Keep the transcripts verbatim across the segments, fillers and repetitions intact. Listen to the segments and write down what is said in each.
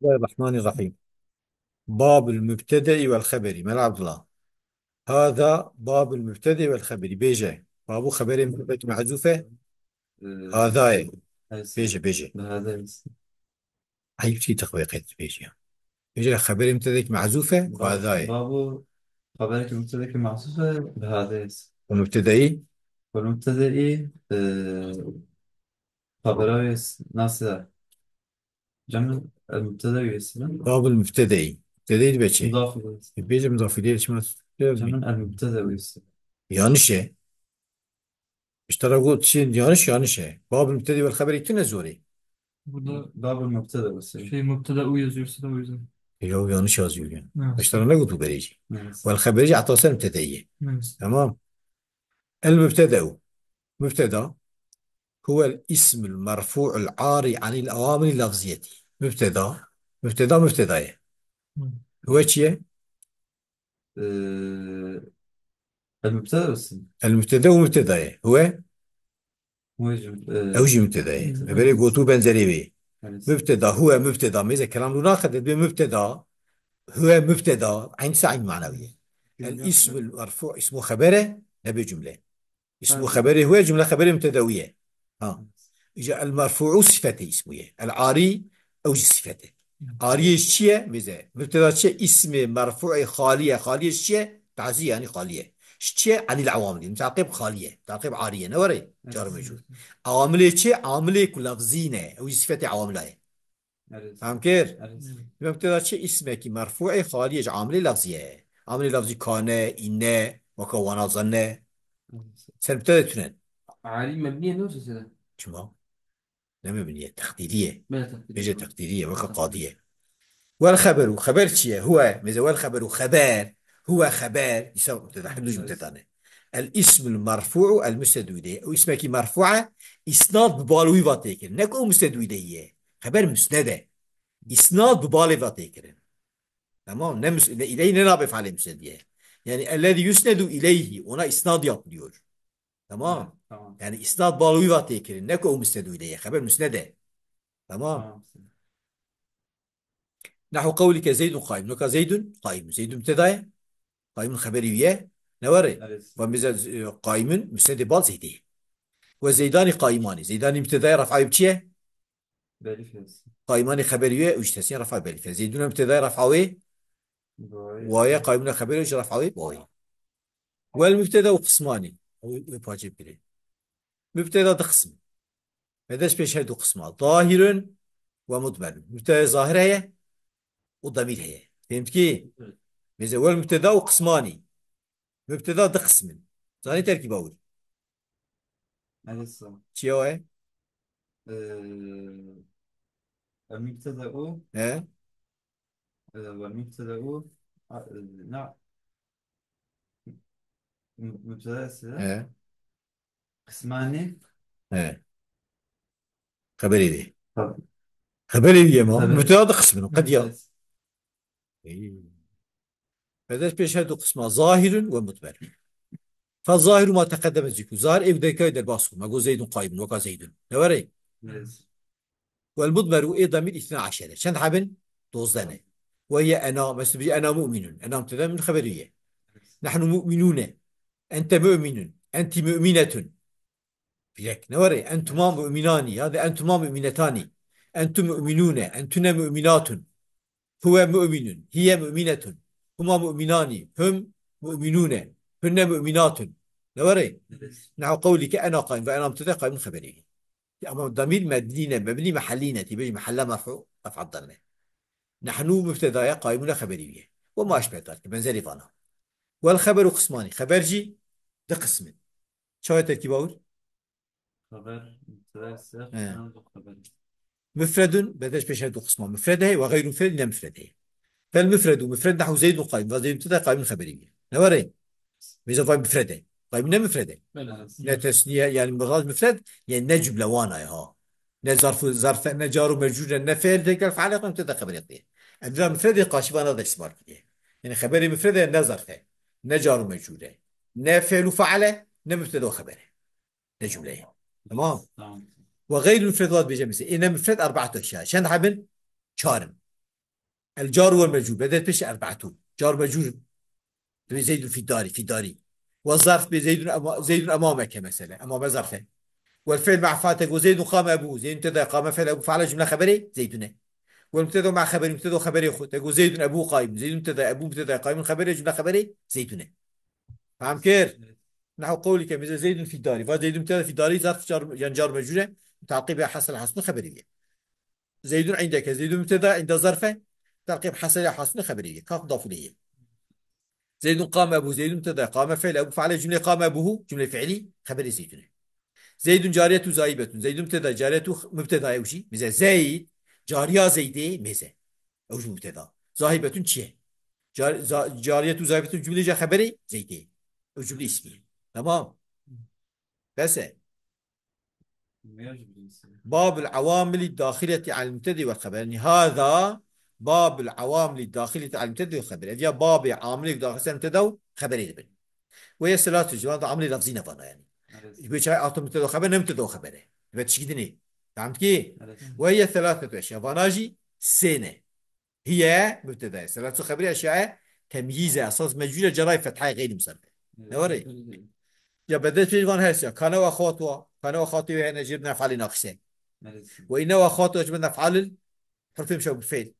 Bismillahirrahmanirrahim. Babul mübtedei vel haberi. Mela Abdullah. Hâzâ babul mübtedei vel haberi. Bêje. Babu haberê mübtedekî mehzûf e. Ee, Hâzâ ye. Evet. Bêje, bêje. Bi hâzâ ye. Eyb çi te xwe qet bêje ya. Bêje haberê mübtedekî mehzûf e. Bab-, Hâzâ ye. Babu haberê mübtedekî mehzûf e. Bi hâzâ ye. O mübtedei? O mübtedei, e, habera wê s-, nasıl? Cem el mübteda üyesi. Babul mübtedei. Mübtedei dibe çi? Mudaf ileyhi. E, bêje mudaf ileyhi çima? Cem el mübteda üyesi. Yanlış e. Ji te re got çi? Yanlış, yanlış e. Babul mübtedei vel haberi tune zorê. Burada Babul mübteda üyesi. Şey, mübteda u yazıyor, size o yüzden. E, ya yanlış yazıyor yani. Evet. Ji te re negot û berê jî. Evet. Vel haberi jî etasen mübtedei ye. Evet. Tamam. El mübtedeu. Mübteda. Huwel ismul merfu'ul ari anil awamili lafziyeti. Mübteda. Mübteda mübteda ye. Hı. Huwe çi ye? Ee, el mübteda olsun. El mübteda û mübteda ye. Huwe? Huwe jim-, e, Ew jî mübteda ye. Hı. Berê gotu benzerê wê. Evet. Mübteda, huwe mübteda. Mêze kelam rû naxe de dibê mübteda. Huwe mübteda. Eyn se eyn mana wî ye. El ismul merfu' ismu xebere, nebe cümle. Îsmû xeberê huwe, cumle xeberê mübteda wî ye. Ha. Îca el merfu'u sifetê îsmû ye. El arî ew jî sifet e. Ariyê ji çi ye? Mêze. Mübteda çi ye? Îsmê merfu'ê xalî ye. Xaliyê ji çi ye? Tazî yanî xalî ye. Ji çi ye? Anîl awamilî. Mutaqib xalî ye. Mutaqib arî ye. Ne were? Car û mecrûr. Awamilê çi? Amilê ku lafzî ne. Ew jî sifetê awamila ye. Evet. Fam kir? Evet. Dibê mübteda çi? Îsmekî merfu'ê xaliyê ji amilê lafzî ye. Amilê lafzî kane, îne, weka wana, zanne. Evet. Ser mübteda tune. Arî mebnî ye ne wisa sede? Çima? Ne mebnî ye, teqdîrî ye. Bele teqdîrî. Bêje teqdîrî ye, weka qadî ye. Wel xeberu, xeber çi ye? Huwe, mêze wel xeberu, xeber. Huwe xeber, îsa mübteda, her du jî mübteda ne. El ismul merfu'u el musnedu ileyh. O ismekî merfu' e, îsnad bi bal wî va tê kirin. Ne ku o musnedu ileyh ye. Xeber musned e. Îsnad bi balê va tê kirin. Tamam, ne mus-, ne ileyh ne nabe fe'lê musnedî ye. Yani ellezî yusnedu ileyhi, ona isnad yapılıyor. Tamam. Tamam. Yani isnad bal wî va tê kirin. Ne ku o musnedu ileyh ye. Xeber musned e. Tamam. Tamam. Nehu qewlike Zeydun qaîm. Weka Zeydun qaîm. Zeydun mübteda ye. Qaîmun xeberî wî ye. Ne were? Evet. Ve mêze, e, qaîmun musnedê bal Zeydê ye. Ve Zeydani qaîmani. Zeydani mübteda ye, ref'a wî bi çi ye? Belîf ye. Qaîmani xeberî wî ye, û ji tesnîye ref'a belîf e. Zeydun mübteda ye, ref'a wê? Bi wê. Wa ye, qaîmuna xeberî wî jî ref'a wê? Bi wê. Wel mübteda û qismani. Ew, ew parçe bigire. Mübteda di qism. Ve dest pêş her du qisma. Zahirun ve mudmerun. Mübteda zahir heye û damîr heye. Fehmtikî? Evet. Mêze wel mübteda û qismani. Mübteda di qism in. Zanî terkîba wir? Evet, sağ ol. Çiya we? Ee, el mübteda u. He? Ee, ve mübteda u. A, e, na. Mü-, mübteda ise. He. Qismani. He. Xeberê dê. Tabii. Xeberê dê ma. Tabii. Mübteda di qismin. Qediya. Evet. Ey. Ve dest pêş her du qisma. Zahirun ve mudmerun. Fe zahiru ma teqedeme zikru. Zahir ev dekay derbas ku. Me got Zeydun qaîmun. Weka Zeydun. Ne were? Evet. Wel mudmeru ê damîr îsna eşere. Çend hebin? Dozdeh ne. Ve ye ena, mesela bir ena mu'minun. Ena mübteda min xeberî ye. Nahnu mu'minune. Ente mu'minun. Enti mu'minetun. Bilek. Ne were? Entuma mu'minani. Ya da entuma mu'minetani. Entum mu'minune. Entune mu'minatun. Huve mu'minun. Hiye mu'minetun. Huma mu'minani. Hum mu'minune. Hunne mu'minatun. Ne were? Evet. Nehu qewlike ena qaîm ve ena mübteda qaîmun xeberî. Ama damîr mebnî ne, mebnî mehellî ne, tî bêjî mehella merfu, ref'a dane. Nehnu mübtedaya, qaîmuna xeberî ye. Ve ma eşbeh zalike, benzerî vana. Wel xeberu qismani, xeber jî di qism in. Çawa terkîba wir? Xeber, mübteda ise, he, xeber. Müfredun, bedeş pêş her du qisma. Müfred heye, ve xeyrû müfred, ne müfred heye. Fel müfredu, müfred nehu Zeydun qaîm, ve Zeydun mübteda qaîmun xeberî ye. Ne were? Mêze vay müfred e. Qaîm ne müfred e. Belê. Ne tesniye, yani murad müfred, yani ne cümle wana ya ha. Ne zarfı, zarfe, ne caru mecrure, ne fiil tekel faale, ne mübteda xeberî ye. Em dira müfredê qaşî vana da istimar kiriye. Yani xeberê müfred e, ne zarfe, ne caru mecrure, ne fiilu faale, ne mübteda xebere. Ne cümleye. Tamam. Tamam. Ve xeyrû müfred wat bêje mesela. Ê ne müfred erbaatu eşya. Çend hebin? Çar in. El car wal mecrûr. Bedel pêş erbe'etûn. Car mecrûr. Dibê Zeydun fî darî, fî darî. Wa zarf bê Zeydun ema-, Zeydun emameke mesela. Emame zarf e. Wal fi'l ma'a fa'il, te got Zeydun qame ebu. Zeydun mübteda, qame fi'l, ebu fi'l cümle xeberê Zeydun e. Wal mübteda ma'a xeberi, mübteda xeberê xwe. Te got Zeydun ebu qaimun. Zeydun mübteda, ebu mübteda, qaimun xeberê, cümle xeberê Zeydun e. Feham kir? Nehu qewlike, mêze Zeydun fî darî. Va Zeydun mübteda, fî darî zarf car, yani car mecrûr e. Te'qîbê hasel hasbû xeberê ye. Zeydun indeke, Zeydun mübteda, inde zarf e. Te'qîb hasel hasbû xeberê ye. Kaf dafû lê ye. Zeydun qame ebu, Zeydun mübteda, qame fi'l, ebu fi'l, cümle qame ebuhu, cümle fi'lî, xeberê Zeydun e. Zeydun cariyetu zahibetun, Zeydun mübteda, cariyetu mübteda ew jî, mêze Zeyd, cariya Zeydê, mêze. Ew jî mübteda. Zahibetun çi ye? Car-, za-, cariyetu zahibetun cümlê jî xeberê Zeydê. Ew cümle ismî ye. Tamam. Bes e. Babul awamili dahileti al mübtedi vel xeber. Yani hâzâ babul awamili dahileti al mübtedi vel xeber. Ev ya babê amilê dahil ser mübteda û xeberê dibin. Ve ye selatu civan da amilê lafzî ne vana yani. Evet. Ji bo çay ato mübteda û xeber ne mübteda û xeber e. Ve tişkî dinê. Fehmtkî? Evet. Ve ye selatu eşya. Vana jî sê ne. Hiye mübteda ye. Selatu xeberî eşya ye. Temyîz e. Esas mecûl e. Ceray fethayê xeyrî musarrif e. Ne were? Ya bedel pêş van her sê. Kane û axawat wa. Kane û axawatê wê hene jêr nef'alê naqise. Evet. Ve inne û axawat wa ji bin nef'alil hurfê muşebbe bil fi'l.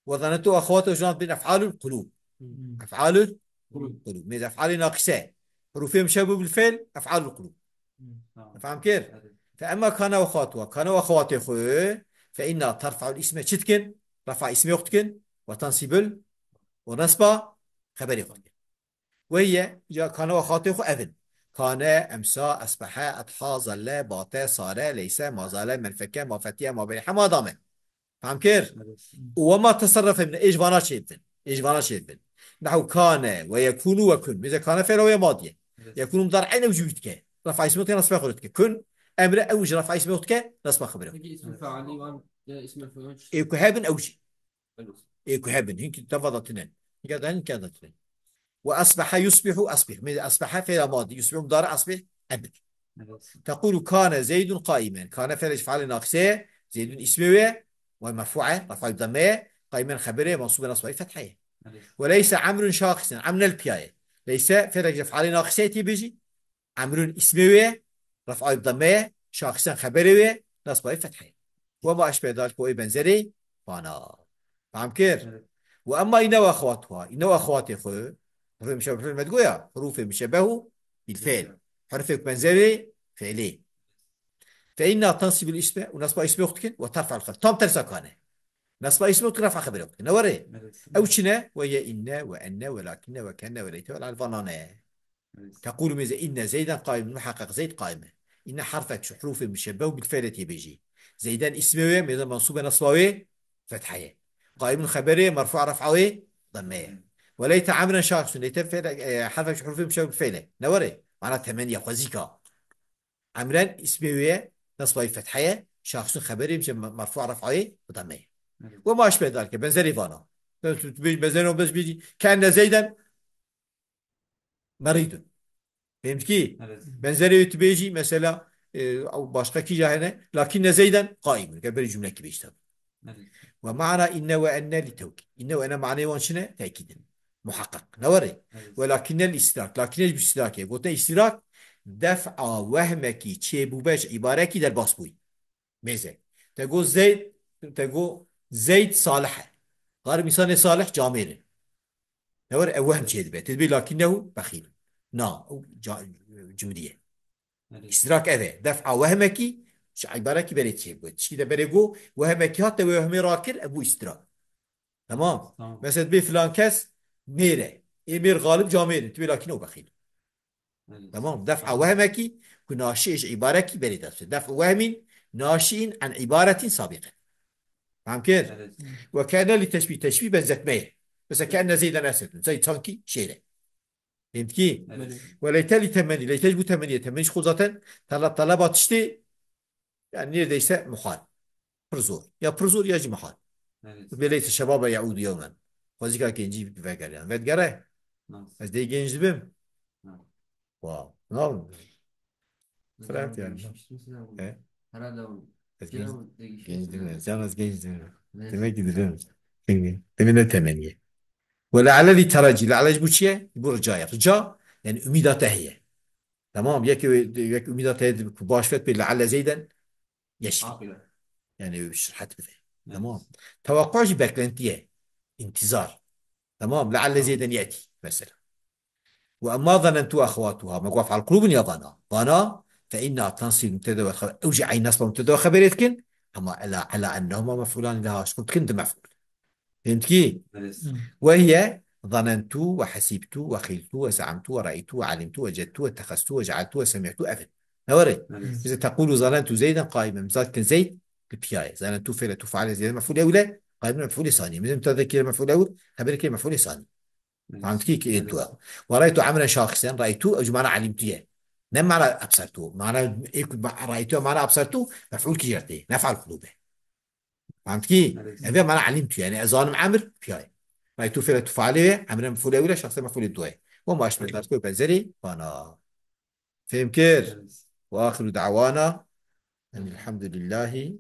Ve zanentu û axawat wa ji bin ef'alul qulub. Hmm. Ef'alul Qulub. Qulub. Mêze ef'alê naqise. Hurufê muşebbe bil fi'l, ef'alul qulub. Hmm. Tamam. Feham kir? Evet. Fe emma kane û axawatuha. Kane û axawatê xwe. Fe inna terfa'ul isme çi dikin? Refa ismê xwe dikin. Ve tensibul û nesba xeberê xwe dikin. Ve hiye, ya kane û axawatê xwe ev in. Kane, emsa, esbehe, edha, zelle, bate, sare, leyse, mazale, menfeke, mafetiye, maberihe, madame. Feham kir? Evet. Û wema teserrefe min, ê ji vana çêdibin. Ê ji vana çêdibin. Nehu kane ve yekûnû ve kun. Mêze kane fi'l ew ê madî ye. Evet. Yekûnû mudarî eyn ew jî wî dike. Refa îsmê dike, nesba xwe dike. Kun, emre ew jî refa îsmê dike, nesba xeberê. Peki ismi faili var, ya ismi faili. Ê ku hebin ew jî. Evet. Ê ku hebin. Hinkî teva da tune. Hinkî da, hinkî da tune. Ve asbaha yusbihu asbih. Mêze asbaha fi'l madî. Yusbihu mudarî asbih emir. Evet. Tequlu kane Zeydun qaimen. Kane fi'l ji fi'lê naqise, Zeydun ismê wê, ve merfu'e, refa bi demme, qaimen xeberê, mansûbe nasba fethaye. Evet. Ve leyse Amrun şaxisen, Amr nel piyaye. Leyse fi'l ji fi'lê naqise tê bêjî. Amrun ismê wê, refa bi demme, şaxisen xeberê wê, nasba fethaye. Ve ma eşbe dalik, ê benzerê vana. Feham kir? Evet. Ve emma inne ve axawatuha, inne ve axawatê xwe, hurufê muşebbe bil fi'l me digoya, hurufê muşebbehu bil fi'l. Hurufê benzerê fi'lê. Fe inna tensibul isme, û nasba ismê xwe dikin, ve terfa'ul xeber. Tam tersa kane. Nasba ismê xwe dikin, refa xeberê xwe dikin. Ne were? Evet. Ew çi ne? Ve ye inne, ve enne, ve lakinne, ve kenne, ve leyte, ve la'al, vana ne. Evet. Tequlu mêze inne Zeyden qaimun, muheqeq Zeyd qaim e. Inne harfek ji hurufê muşebbehu bil fi'lê tê bêjî. Zeyden ismê wê, mêze mansûbe nasba wê fethaye. Qaimun xeberê, merfu refa wê demme ye. Ve leyte Amren şaxsun, leyte fi'l, e, harfek ji hurufê muşebbehu bil fi'lê. Ne were? Mana temenniya xwezîka. Amren ismê wê ye, nasba wê fethaye, şaxsun xeberê, mêze merfu refa wê demme ye. Evet. Ve ma eşbe dalike, benzerê vana. Benzerê bêjî, kenne Zeyden meridun. Fehmtkî? Evet. Benzerê wê tu bêjî, mesela, e, ew başqa kî jî hene, lakinne Zeyden qaimun. Gel berê cümlekî bêjî tabi. Evet. Ve mana inne ve enne li tewkîd. Inne ve enne manê wan çi ne? Tekîd in. Muhaqqaq. Ne were? Evet. Ve lakinne li istidrak. Lakinne ji istidrakê. Gote istidrak, def'a wehmekî çêbûbe ji îbarekî derbas bûyî. Mêze. Te got Zeyd, te got Zeyd salih e. Xarib, însanê salih camêr in. Ne were, ew wehm çêdibe. Tê dibê lakinnehu bexîl. Na, ew ca-, cimrî ye. Evet. Îstidrak ev e. Def'a wehmekî, ji îbarekî berê çêbû. Tişkî de berê got, wehmekî hat, te wê wehmê rakir, ev bû îstidrak. Tamam. Tamam. Mesela dibê filan kes mêr e. Ê mêr xalib camêr in. Tu bê lakinnehu bexîl. Evet. Tamam. Def'a wehmekî ku naşî ji îbarekî berê dest. Def'u wehmin naşîn an îbaretin sabiqe. Feham kir? Evet. Ve kene li teşbîh, teşbîh benzetme ye. Mesela kene Zeyden esedun. Zeyd sanki şêr e. Fehmtkî? Evet. Ve leyte li temenî. Leyte ji bo temenî ye. Temenî ji xwe zaten tele-, teleba tiştê Yani neredeyse muhal. Pir zor. Ya pir zor ya jî muhal. Evet. Belê te şebaba yaudu yewmen. Xwezîka gencî vegere. Yani vedigere. Nasıl? Ez dê genç dibim. Ha. Wow. Ne yapayım? Hocam, Fırat yani. Değişmiştim size bu. He? Herhalde o. Ez genç, genç dibim. Can, ez genç dibim. Evet. Demek ki dibim. Demê ne temeniye. Ve le'elle li terecî. Le'elle ji bo çi ye? Ji bo rica ye. Rica, yani umîda te heye. Tamam, yek, yek umîda te heye ku baş vet pê le'elle Zeyden yeşî. Aferin. Yani rehet bide. Evet. Tamam. Tewaqqa jî beklentiye. İntizar. Tamam. Le'elle Zeyden yeti mesela. Ve emma zanentu ve ahwatuha. Me got ef'al qulûbin ya zana. Zana, fe inna tansibu mubteda ve xeber. Ew jî eyn nesba mubteda ve xeberê dikin. Ama ela, ala ennehuma mef'ulan leha. Şkul dikin di mef'ul. Fehmtî? Evet. Ve hiye zanentu ve hasibtu ve xiltu ve ze'amtu ve ra'ytu ve alimtu ve cedtu ve tehasstu ve ce'altu ve semihtu, ev in. Ne were? Evet. Bize tekulu zanentu Zeyden qaimen. Zat kin Zeyd li piyaye. Zanentu fi'le tu faale Zeyden mef'ul ewle. Qaimen mef'ul sani. Bize mubteda kire mef'ul ewil. Xeber kire mef'ul sani. Fehmtî ki ê dua. Ve ra'ytu Emren şaxisen, ra'ytu, ew jî mana alimtu ye. Ne mana absertu. Mana ê ku ma-, ra'ytu mana absertu, mef'ul ki jerte. Ne ef'al qulûbe. Fehmtî? Evet. Ev mana alimtu, yani ez zanim Emir, piyaye. Ra'ytu fi'le tu faale ye, Emren mef'ul ewle, şaxisen mef'ul dua ye. Ve ma eşbeh zalike ve benzeri, bana. Fehmkir. Ve axiru da'wana enilhamdülillahi